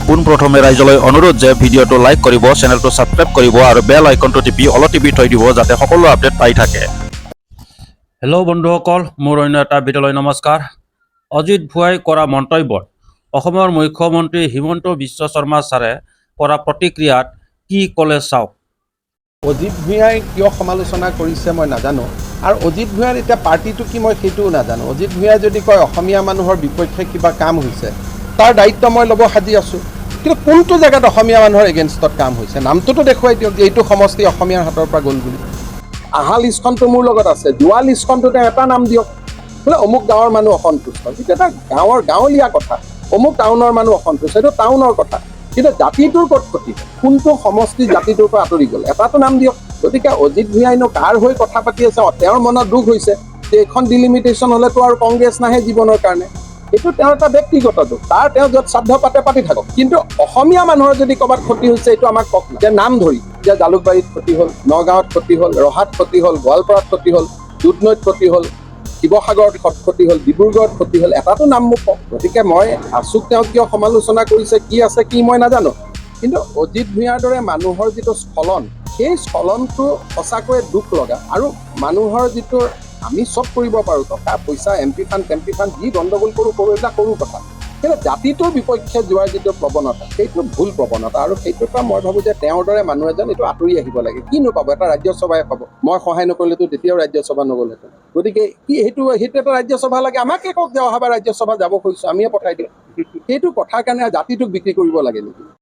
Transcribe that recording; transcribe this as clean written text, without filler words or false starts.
পোনপ্ৰথমে ৰাইজলৈ অনুৰোধ যে ভিডিঅ'টো লাইক কৰিব, চেনেলটো ছাবস্ক্ৰাইব কৰিব আৰু বেল আইকনটো টিপি অলপ টিপি থৈ দিব, যাতে সকলো আপডেট পাই থাকে। হেল্ল' বন্ধুসকল, মোৰ অন্য এটা ভিডিঅ'লৈ নমস্কাৰ। অজিত ভূঞাই কৰা মন্তব্যত অসমৰ মুখ্যমন্ত্ৰী হিমন্ত বিশ্ব শৰ্মা ছাৰে কৰা প্ৰতিক্ৰিয়াত কি ক'লে চাওক। অজিত ভূঞাই কিয় সমালোচনা কৰিছে মই নাজানো আৰু অজিত ভূঞাৰ এতিয়া পাৰ্টিটো কি মই সেইটোও নাজানো। অজিত ভূঞাই যদি কয় অসমীয়া মানুহৰ বিপক্ষে কিবা কাম হৈছে, তাৰ দায়িত্ব মই ল'ব সাজি আছোঁ। কিন্তু কোনটো জেগাত অসমীয়া মানুহৰ এগেইনষ্টত কাম হৈছে, নামটোতো দেখুৱাই দিয়ক যে এইটো সমষ্টি অসমীয়াৰ হাতৰ পৰা গ'ল বুলি। আহা লিষ্টখনটো মোৰ লগত আছে, যোৱা লিষ্টখনটো তেওঁ এটা নাম দিয়ক, বোলে অমুক গাঁৱৰ মানুহ অসন্তুষ্ট। কিন্তু এটা গাঁৱৰ গাঁৱলীয়া কথা, অমুক টাউনৰ মানুহ অসন্তুষ্ট, এইটো টাউনৰ কথা। কিন্তু জাতিটোৰ ক'ত ক্ষতি, কোনটো সমষ্টি জাতিটোৰ পৰা আঁতৰি গ'ল, এটাতো নাম দিয়ক। গতিকে অজিত ভূঞাইনো কাৰ হৈ কথা পাতি আছে? তেওঁৰ মনত দুখ হৈছে যে এইখন ডিলিমিটেশ্যন হ'লেতো আৰু কংগ্ৰেছ নাহে জীৱনৰ কাৰণে। এইটো তেওঁৰ এটা ব্যক্তিগত দুখ, তাৰ তেওঁ য'ত শ্ৰাদ্ধ পাতে পাতি থাকক। কিন্তু অসমীয়া মানুহৰ যদি ক'ৰবাত ক্ষতি হৈছে, এইটো আমাক কওক যে নাম ধৰি যে জালুকবাৰীত ক্ষতি হ'ল, নগাঁৱত ক্ষতি হ'ল, ৰহাত ক্ষতি হ'ল, গোৱালপাৰাত ক্ষতি হ'ল, দুধনৈত ক্ষতি হ'ল, শিৱসাগৰত ক্ষতি হ'ল, ডিব্ৰুগড়ত ক্ষতি হ'ল, এটাতো নাম মোক কওক। গতিকে মই আছুক তেওঁ কিয় সমালোচনা কৰিছে, কি আছে কি মই নাজানো। কিন্তু অজিত ভূঞাৰ দৰে মানুহৰ যিটো স্খলন, সেই স্খলনটো সঁচাকৈয়ে দুখ লগা। আৰু মানুহৰ যিটো আমি চব কৰিব পাৰোঁ, টকা পইচা, এম পি ফাণ্ড, টেম্পি ফাণ্ড, যি গণ্ডগোল কৰোঁ কৰোঁ, এইবিলাক সৰু কথা। কিন্তু জাতিটোৰ বিপক্ষে যোৱাৰ যিটো প্ৰৱণতা, সেইটো ভুল প্ৰৱণতা। আৰু সেইটোৰ পৰা মই ভাবোঁ যে তেওঁৰ দৰে মানুহ এজন এইটো আঁতৰি আহিব লাগে। কিনো পাব? এটা ৰাজ্যসভাই পাব। মই সহায় নকৰিলেতো তেতিয়াও ৰাজ্যসভা নগ'লহেঁতেন। গতিকে কি সেইটো সেইটো এটা ৰাজ্যসভা লাগে? আমাকে কওক যে অহাবাৰ ৰাজ্যসভা যাব খুজিছোঁ, আমিয়ে পঠাই দিওঁ। সেইটো কথাৰ কাৰণে জাতিটোক বিক্ৰী কৰিব লাগে নেকি?